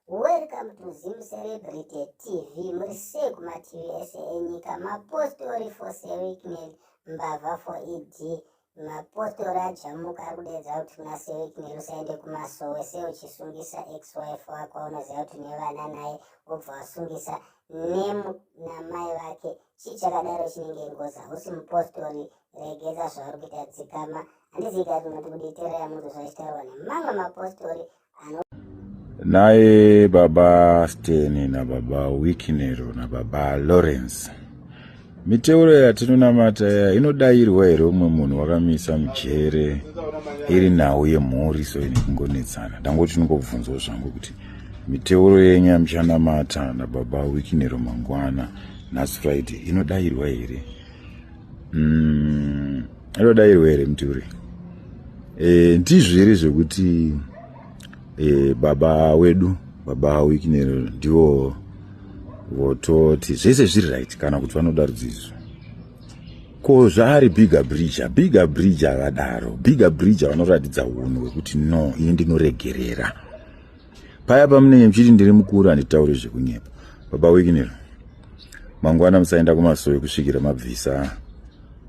Welcome to Zim Celebrity TV. Muri sei kumativi ese enyika? Mapostori for Sir Wicknell, mbavha for ED. Mapostori ajamuka ari kudeedza kuti kuna Sir Wicknell usaende kumasowe sei uchisungisa ex-wife wako waunoziva kuti une vana naye wobva wasungisa nemu namai vake. Chii chakadaro chinenge ngozi? Hausi mupostori, regedza zvauri kuita dzikama. Handizivi kati unoti kudii teerera munhu zvachitaurwa nemamwe mapostori. Naye baba Steni nababa Wikinero nababa Lawrence, miteuro yatinonamata iya inodayirwa here? Umwe munhu wakamisa mujere iri nhau yemhuri, so ine kungonetsana. Ndangoti ndingobvunzawo zvangu kuti miteuro yenyu yamuchanamata nababa Wikinero mangwana, nhasi Friday, inodayirwa here? Inodayirwa here miteuro? Ndizvo here zvekuti baba wedu, baba Wikinero, ndivo vototi zvese zviri right, kana kuti vanoda rudzidziso? Ko zvaari bigger bridge, bigger bridge akadaro, bigger bridge vanoratidza unhu hwekuti no, ini ndinoregerera. Paya pamunenge muchiti ndiri mukuru, handitauri zvekunyepa. Baba Wikinero, mangwana musaenda kumasowe kusvikira mabvisa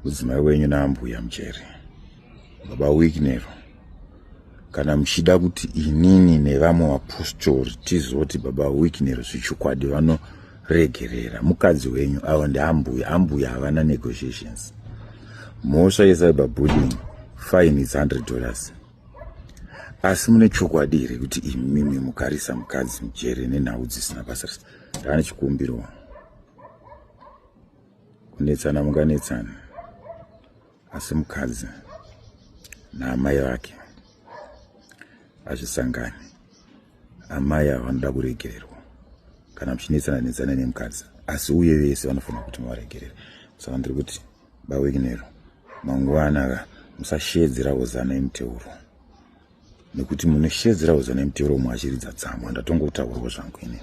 mudzimai wenyu naambuya mujere. Baba Wikinero, kana muchida kuti inini nevamwe vapostori tizoti baba Wikinero zvechokwadi vanoregerera mukadzi wenyu, avo ndiambuya. Ambuya havana negotiations. Mhosva yecyberbullying, fine is $100. Asi mune chokwadi here kuti imimi mukarisa mukadzi mujere nenhau dzisina basa? Ndane chikumbiro. Kunetsana munganetsana, asi mukadzi naamai vake hazvisangani. Amai ava vanoda kuregererwa. Kana muchinetsana, netsana nemukadzi, asi uye vese vanofanira kuti muvaregerere. Saka ndiri kuti baWikinero, mangwana ka musashedzera hozana yemuteuro, nekuti munoshedzera hozana yemuteuro umwe achiridza tsamwa. Ndatongotaurwa zvangu inini.